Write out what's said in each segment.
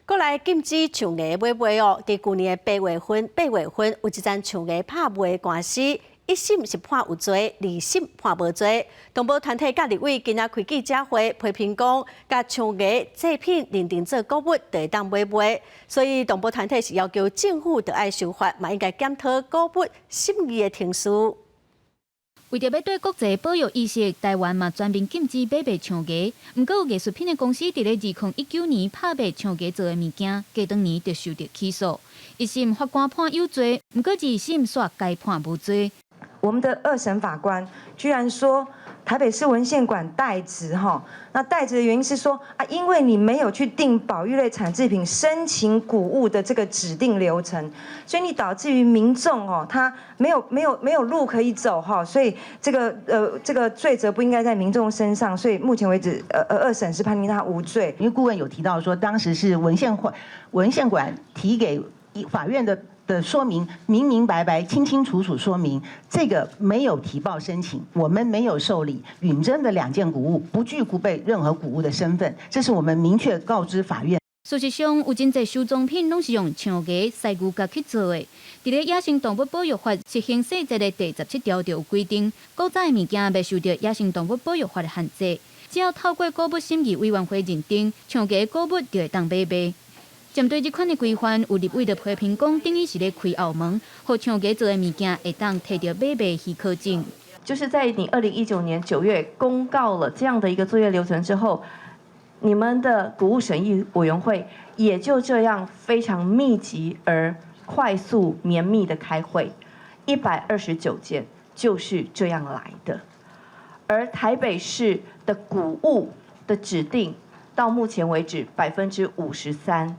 閣來禁止象牙買賣哦！佇舊年的8月份，8月份有一棧象牙拍賣的官司，一審是判有罪，二審判無罪。動保團體佮立委今仔開記者會批評講，共象牙製品認定做古物，就會當買賣。所以動保團體是要求政府著愛修法，嘛應該檢討古物審議的程序。為著欲對國際保育意識，台灣嘛全面禁止買賣象牙。毋過有藝術品的公司佇咧2019年拍賣象牙做的物件，隔當年就受著起訴。一審法官判有罪，毋過二審煞改判無罪。我們的二審法官居然說台北市文獻館怠職哈，那怠職的原因是說啊，因為你沒有去定保育類產製品申請古物的這個指定流程，所以你導致於民眾哦，他沒有路可以走哈，所以這個罪責不應該在民眾身上，所以目前為止，二審是判定他無罪。因為顧問有提到說，當時是文獻館提給法院的說明明明白白、清清楚楚說明，這個沒有提報申請，我們沒有受理允真的兩件古物，不具備任何古物的身份，這是我們明確告知法院。事實上，有真濟收藏品攏是用象牙、犀牛角去做的。佇咧《野生動物保育法》施行細則的第17條就有規定，古早的物件袂受著野生動物保育法的限制，只要透過古物審議委員會認定，象牙古物就會當買賣。針對這款的規範，有立委就批評講，等於是咧開後門，予象牙做的物件會當提著買賣許可證。就是在你2019年9月公告了這樣的一個作業流程之後，你們的古物審議委員會也就這樣非常密集而快速綿密的開會，129件就是這樣來的。而台北市的古物的指定，到目前為止53%。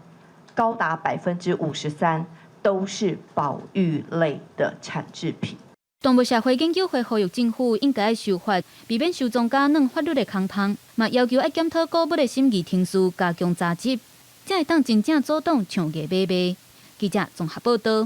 高達53%都是保育類的產製品。動物社會研究會呼籲政府應該修法，避免收藏家鑽法律的空縫，嘛要求愛檢討古物的審議程序，加強查緝，才會當真正阻擋象牙買賣。記者綜合報導。